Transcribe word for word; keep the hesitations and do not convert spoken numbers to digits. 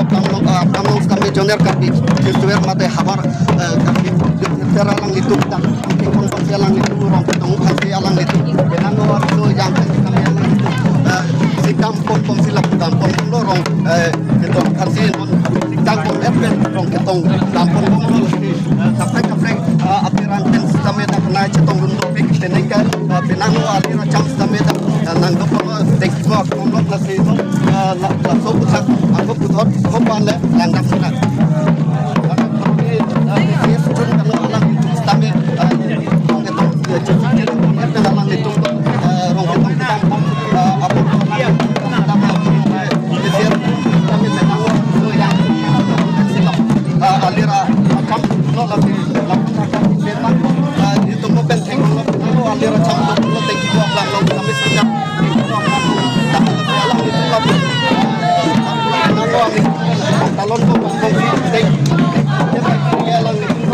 Tamlong, ah, Tamlong sitame Junior Karbi Youth Week mate havar, eh, Karbi Youth Week alanglitum tang, Kongsi alanglitum, Rongketong Khansi alanglitum, penang lo arso yang sitame alanglitum, eh, sikdam ponpon si lapdam ponpon lo Rong, eh, Ketong Khansi non sikdam pon et pen Rongketong dam ponpon lo, eh, kaprek kaprek, eh, apiran pen sitame dak nai chetongdun dopik, penang ke, eh, penang lo alir acham sitame dak, eh, nangdok ponlo, dek mo, ponlo, lasi lo, eh, la, laso puthak, ako puthot, hopan le, langdam sitame. Alanglitum sitame, eh, Rongketong, eh, Rongketong, eh, Rongketong, eh, apo, eh, alir acham lo lasi, lapu, eh, itum mo pen thenglo, alir acham lo, lo thank you, abang lo, kami sejak, talon ko, ko, thank you, alanglitum,